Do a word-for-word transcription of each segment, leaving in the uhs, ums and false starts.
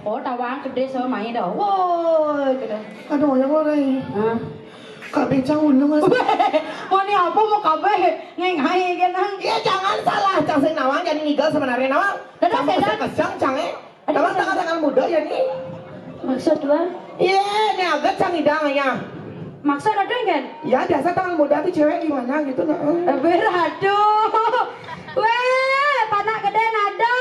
Oh, tawang gedé sama main dah. Woi, gedé. Aduh, yang lo, Rai. Hah? Kabéh cang ulung, Mas. Wéh, mani apa mau kabéh? Ngengai kan, Nang? Iya, jangan salah. Cang sing nawang, jadi ngigel sebenarnya nawang. Dadah, Cang dadah. Kesang-kesang, Cang, eh. Aduh, Nawang dadah. Tangan-tangan muda ya nih. Maksud gua? Iya, ini agak Cang idang ya. Maksud ada kan? Ya, biasa tangan muda tuh cewek gimana gitu, nah. Eh, ber-, aduh. Wéh, panak gedé nada.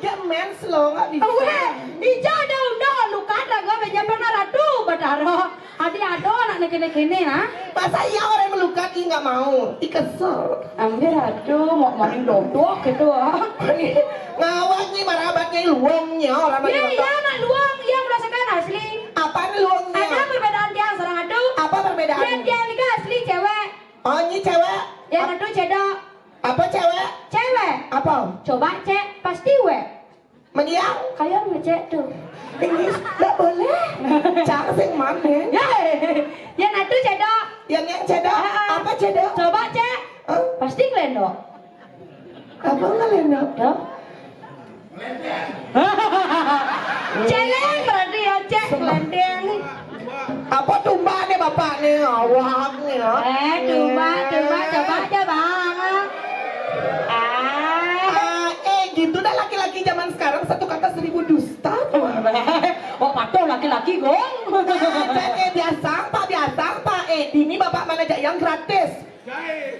Iya, mens lo, nggak bisa. Wéh, ija ada undang lukat raga beja pernah ratu, Batara. Adi ada anak kéné-kéné, nah. Masa iya orang melukat, ih, nggak mau. Ih, kesel. Ambil ratu, mau maning dodok gitu, ah. Ngawak nih, marabat nih, luongnya orang. Iya, maning iya, dodok. Nak luong, iya, merasakan asli. Apa nih luongnya? Ada perbedaan tiang sareng adu. Apa perbedaan? Yang tiang ini asli cewek. Oh, ini cewek. Yang Ap- adu cedok. Apa cewek? Cewek. Apa? Coba cek, pasti wek. Mendiang? Kayak ngecek tuh. Inggris, nggak boleh. Cang sing manen. Ya, yang adu cedok. Yang, yang cedok? Ah, ah. Apa cedok? Coba cek. Hah? Pasti ngelendok. Apa ngelendok? Tuh. Celeng berarti ya, cek. Semua. Lendeng. Apa tumbak nih bapak nih? Awak nih ya. Eh, tumbak, tumbak, coba aja, Bang. Ah. Ah, eh, gitu dah laki-laki zaman sekarang, satu kata seribu dusta. Oh, patuh laki-laki, Gong. Eh, eh, biasa, Pak, biasa, Pak. Eh, dini bapak mana aja yang gratis.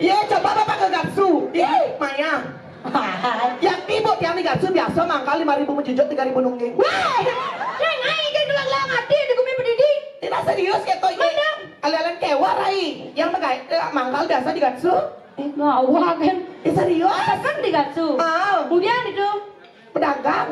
Iya, coba bapak ke Gatsu. Ih, Maya. Yang ibu tiang di Gatsu biasa mangkal lima ribu mejujuk, tiga ribu nungging. Wah, yang aing kan gelang-gelang hati di gumi pedidi. Tidak serius ya, toh, iya. Mana? Alih-alih kewa, Rai. Yang pegai-, eh, mangkal biasa di Gatsu. Eh, ngawak kan? Eh, serius? Apa kan di Gatsu? Ah. Kemudian itu. Pedagang.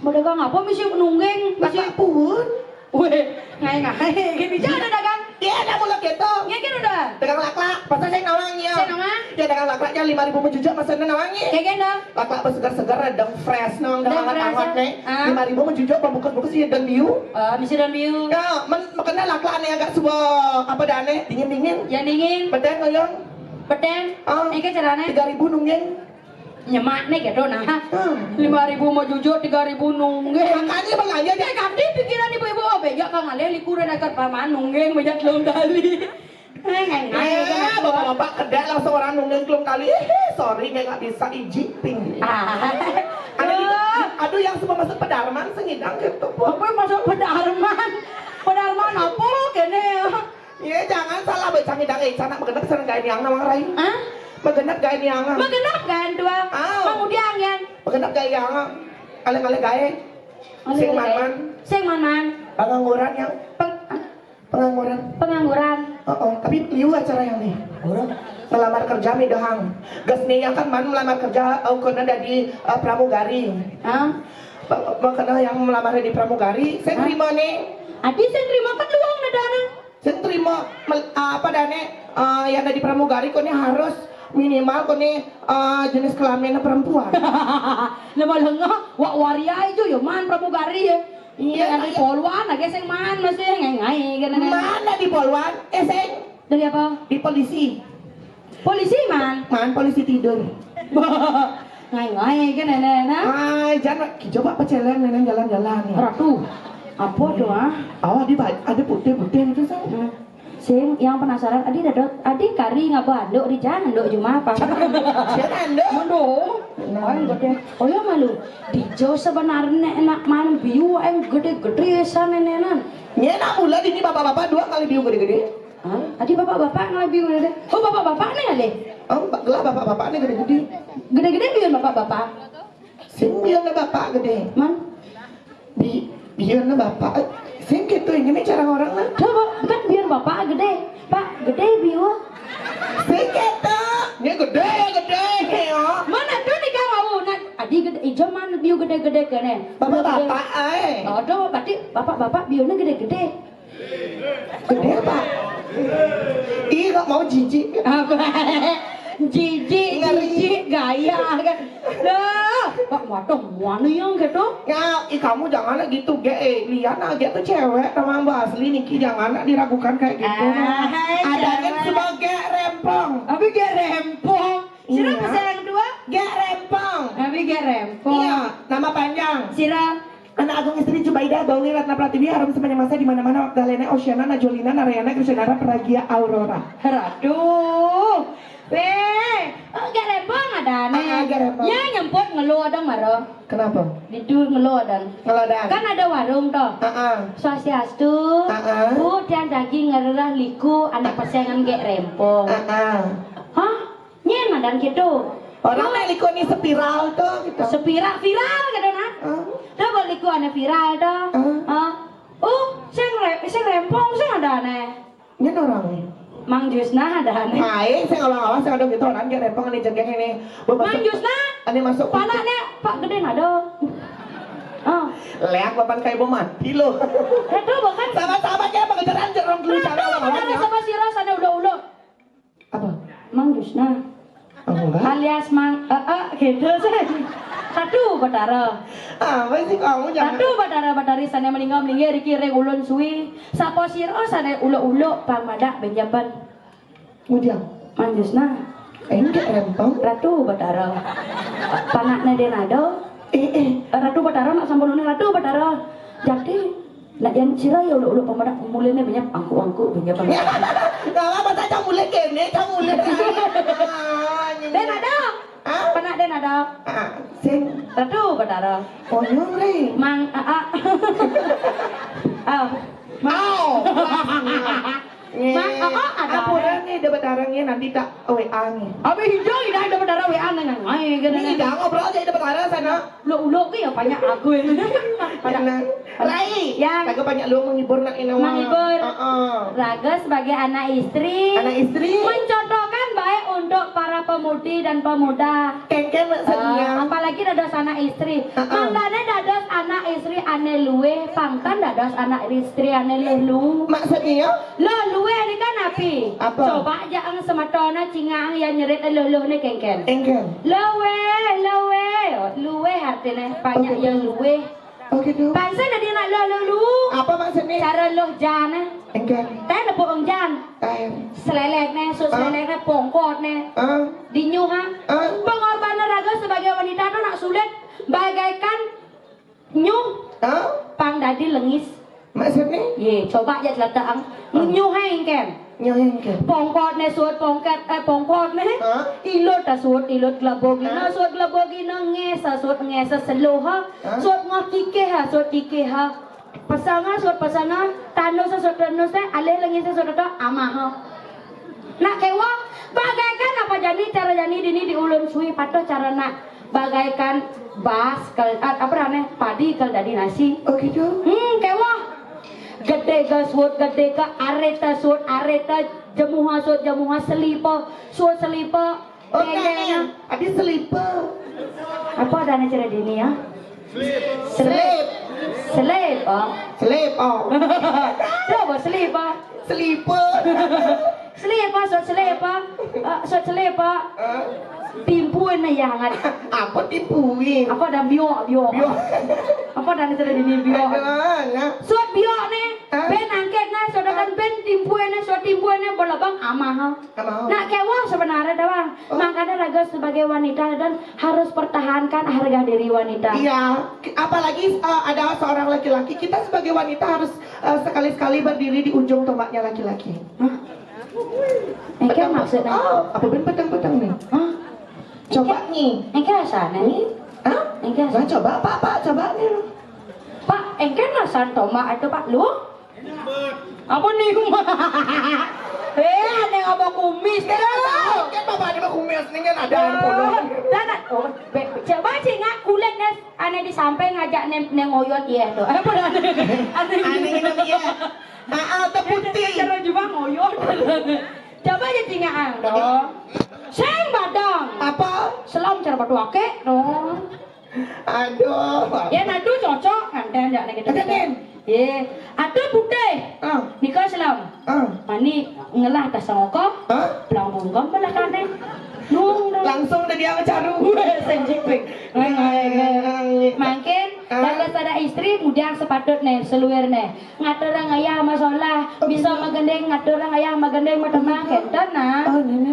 Pedagang apa? Misi nungging, misi. Bapak pun. Wéh, ngai-ngai. Gini aja ada dagang. Iya, ada mulut gitu. Iya, kan udah. Dagang laklak. Pasal saya nawang ya. Saya nawang. Ya, dagang laklaknya lima ribu mejujuk, masa nawang ya. Kayak gini. Laklak bersegar-segar, dong fresh, nong, dong. Dong fresh, hangat-hangat ya. Nih. Ah. Lima ribu mejujuk, pembungkus-bungkus ya, dan biu. Eh, misi dan biu. Ya, men-, makanya laklak nih agak sebuah, apa dah nih, dingin-dingin. Yang dingin. Pedang, ngoyong. Pedang. Ah. Ini kan caranya. Tiga ribu nungging. Nyemak nih gitu, nah. Hmm. Lima ribu mau jujur, tiga ribu nungging. Makanya belanja dia. Ganti pikiran ibu-ibu, oh, beja kang alih likuran akan paman nungging, beja telung kali. Eh, ngai-ngai, eh, kan, bapak-bapak kedek langsung orang nungging telung kali. Ih, sorry, nggak, nggak bisa, iji, ping. Ah. Ada gitu. Aduh. Aduh, yang semua masuk pedarman, sengidang gitu, Bu. Apa masuk pedarman? Pedarman apa, kene? Iya, jangan salah baca ngidang, eh, canak magenep sareng gaé niang nawang rai. Hah? Magenep gaé niang. Magenep gaé dua. Ah. Mang Udiang, yan. Magenep gaé niang. Alé-alé gaé. Alé-alé gaé. Sing man-man. Sing man-man. Pengangguran yang. Peng-, ah? Pengangguran. Pengangguran. Heeh, tapi liu acara yang nih. Orang ngelamar kerja mi dahang. Gas nih yang kan man melamar kerja, eh, kena dari, eh, pramugari. Ah. Pe-, pe-, kena yang melamar di pramugari, saya terima nih. Adi saya terima kan luang nih dana. Sing terima mel-, apa dane, eh, yang dari pramugari kok ini harus minimal kok ini, eh, jenis kelamin perempuan. Nama lengah, wak waria itu ya man pramugari ya. Iya, yang dari iya. Polwan, lagi sing man masih ngai-ngai kan. Mana di polwan? Eh, sing. Dari apa? Di polisi. Polisi man. Man polisi tidur. Ngai-ngai kan nenek nah. Ah, jangan, coba peceleng nenek jalan-jalan nih. Ratu, apa tuh, ah? Oh, ada ba-, ada putih-putih itu, Sang. Hmm. Sing yang penasaran, adi dadot, adi kari ngaba anduk di jan anduk cuma apa? Siapa anduk? Manduk. Nah. Oh, yang gede. Oh, ya malu. Dijo sebenarnya enak man biu yang gede-gede sana nenek. Ini enak mula di ini bapak-bapak dua kali biu gede-gede. Hah? Adi bapak-bapak ngalabi udah deh. Oh, bapak-bapak nih alih. Oh, ba-, gelah bapak-bapak nih gede-gede. Gede-gede biar bapak-bapak. Sing biar na bapak gede. Man? Bi-, biar na bapak. Eh, sing gitu ini nih cara orang lah. Coba, kan biar bapak gede. Pak, gede biar. Sing gitu. Ini gede, gede, ya. Mana tuh nih kau mau? Nah, adi gede, ijo man biar gede-gede kene. Bapak-bapak, eh. Oh, tuh, berarti bapak-bapak biarnya gede-gede. Gede apa? Ih, nggak mau jijik. Apa? Jijik, ngeri. Jijik, gaya kan. Dah, Pak, waduh, mana yang gitu? Ya, ih, kamu jangan gitu, Ge. Eh, lihat aja tuh cewek sama Mbak Asli niki, jangan diragukan kayak gitu. Ah, hai, adanya cewek. Sebagai rempong. Tapi Ge rempong. Sira iya. Pesan yang kedua? Ge rempong. Tapi Ge rempong. Iya, nama panjang. Sira Anak Agung Istri Jubaidah, Bauli Ratna Pratiwi, harum sepanjang masa di mana-mana, Magdalena, Oceana, Najolina, Narayana, Krishnara, Pragia, Aurora. Ratu. Weh, oh, gak rempong ada nih. Ah, ah, gak rempong. Ya, nyemput ngeluh ada maro. Kenapa? Ditu ngeluh ada. Ngeluh ada. Kan ada warung toh. Ah, ah. Swastiastu. Ah, ah. Bu, tiang daging ngererah liku, anak pesengan gak rempong. Ah, ah. Hah? Nyen madan gitu. Orang nih liku nih spiral tuh gitu. Spiral, viral gitu nah. Ah. Tuh buat liku ane viral tuh. Ah. Ah. Oh, sing re, sing rempong sing ada ane. Nyen orang nih. Mang Jusna ada ane. Aing sing awang-awang sing ada gitu orang gak rempong nih jegeng ini. Mang Jusna. Ane masuk. Palanya Pak Gede ada. Oh. Leak papan kayak bom mati lo. Itu bukan. Sama-sama kayak pengejaran jerong dulu cara orang. Sama siro sana udah ulo. Apa? Mang Jusna. Apa enggak? Alias Mang, eh, eh, gitu sih. Ratu Batara. Apa sih kamu jangan. Ratu Batara Batari sana meninggal meninggal Riki Reng Ulun Sui. Sapa sira sana ulo-ulo pamadak benjaban. Mujang. Mang Jusna. Enggak rempong. Ratu Batara. Panaknya Denado. Eh, eh. Ratu Batara nak sampun Ratu Batara. Jadi Nak jan sira ya uluk-uluk pamadak mulihne banyak angkuk-angkuk banyak pamadak. Lah apa tak cang mulih kene, cang mulih. Ah, ini. Den ada. Hah? Pernah den ada. Ah, sing. Ratu Batara. Oh, nyuri. Mang Aa. Ah. Mang. Au. Mang Aa ada. Ampura nih, dapat arangnya nanti tak W A nih. Abi hijau ini ada dapat arang W A nang. Ai, gini. Ini dah ngobrol aja dapat arang sana. Uluk-uluk ke ya banyak aku ya. Pada Rai. Yang kagak banyak lu menghibur nak ini. Menghibur. Heeh. Raga sebagai anak istri. Anak istri. Mencontohkan baik untuk para pemudi dan pemuda. Kengken maksudnya. Eh, apalagi dados anak istri. Heeh. Mangkane dados anak istri ane luwih, pangkan dados anak istri ane luwih lu. Maksudnya? Luwih-luwih ini kan api. Apa? Coba aja ang semetone cingang yang nyerit luwih-luwih ne kengken. Engken. Luwih, luwih. Luwih artine banyak yang luwih. Oh, gitu. Bangsa dadi anak luwih-luwih lu. Apa maksudnya? Cara luwih jane. Engken. Teh nepuk ong jan. Air. Selelekne, sut selelekne, pongkotne. Ah. Dinyuh ha. Ah. Pengorbanan raga sebagai wanita tuh nak sulit bagaikan nyuh. Ah. Pang dadi lengis. Maksudnya? Ye, coba aja celata ang. Ah. Nyuh engken. Nyuh engken. Pongkotne sut pongket, eh, pongkotne. Ah. Ilut ta sut, ilut glebogina, ah, sut glebogina ngesa, sut ngesa seluha. Ah. Sut ngoh kikeh ha, sut kikeh ha. Pesanga, sut pesanga, tanus, sut tanus, teh, alih lengis, sut to, amaha. Nak kewa, bagaikan apa jani cara jani dini di ulun sui patuh cara nak bagaikan bas kal, ah, apa rane padi kal dadi nasi. Oh gitu. Hmm, kewa. Gede ga sut, gede ga areta sut, areta jemuha sut, jemuha selipa, sut selipa. Oh, kayaknya. Adi selipa. Apa ada anak cara dini ya? Slip. Slip. Slip, oh. Slip, oh. Coba slip, ah. Slip. Slip, ah, sut slip, ah. Eh, sut slip, ah. Hah? Timpuin ya hangat. Apa timpuin? Apa ada biok, biok? Biok. Apa ada anak cara dini biok? Ada, nah. Sut biok nih. Hah? Ben angket nah, saudara ben timpuin nih, sut timpuin nih bola bang amah. Nak kewa sebenarnya dah, Bang. Oh. Makanya raga sebagai wanita dan harus pertahankan harga diri wanita. Iya, apalagi, eh, ada seorang laki-laki, kita sebagai wanita harus, eh, sekali-sekali berdiri di ujung tombaknya laki-laki. Hah? Engke maksudnya? Oh, apa ben peteng-peteng nih? Hah? Coba nih. Engke asane? Nih? Hah? Engke asane? Nah, coba, Pak, Pak, coba nih. Pak, engke asan tombak itu, Pak, lu? Apa nih? Eh, ada apa kumis? Kan bapak ada kumis nih kan ada ampun. Dan, oh, coba sih nggak kulit nes ane di samping ngajak nem nem ngoyot ya tuh. Apa dah? Ane ini dia. Ah, ah, putih. Cara juga ngoyot. Coba aja cingaan dong. Sing badang. Apa? Selam cara batu akeh dong. Aduh. Ya nadu cocok nganten ya nek gitu. Ye, ada putih. Ah. Nika selam. Ah. Mani ngelah tas sangoko. Hah? Belang bunggam belah kane. Nung, nung. Langsung dari dia caru. Weh, senjipik. Mangkin, ah, dalam sada istri mudiang sepatutnya, seluirnya. Ngatur orang ayah masalah, bisa magendeng, ngatur orang ayah magendeng, matemang, kenten nah. Oh, ini, ini.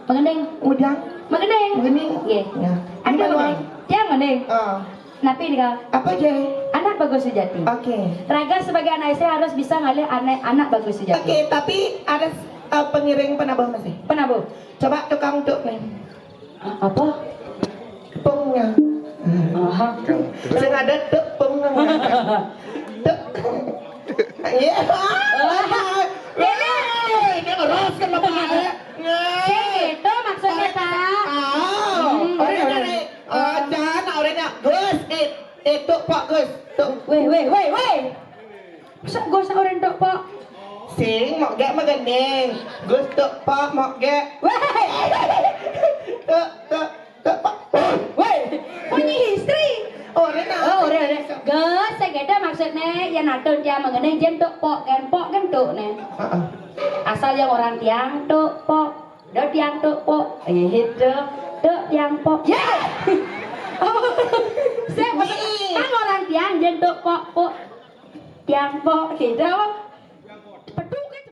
Magendeng. Ujang. Magendeng. Magendeng. Nggih. Ya. Ada magendeng. Tiang magendeng. Ah. Napi nika? Apa je? Anak bagus sujati. Oke. Raga sebagai anak istri harus bisa ngalih anak, anak bagus sujati. Oke, tapi ada uh, pengiring penabuh masih. Penabuh. Coba tukang tuk nih. Apa? Pungnya. Aha. Sing ada tuk pung. Tuk. Iya. Ini ngeros kan bapak. Sing gitu maksudnya, Pak. Oh, orang dari ah jangan orangnya Gus, eh, itu Pak Gus, tuh Weh, weh, weh, weh. Masa gue seorang tok, Pak? Sing mau gak magening. Gus tuh Pak mau gak Weh, tuh tuh tuh Pak. weh. Punya istri. Oh, Rena. Oh, udah, udah. Gus, sing gitu maksudnya ya natun dia mengenai jen tok pok kan, pok kan tok nih. Heeh. Asal yang orang tiang tok pok, do tiang tok pok, eh do do tiang pok. Ya. Saya maksudnya kan orang tiang jen tok pok pok, tiang pok gitu.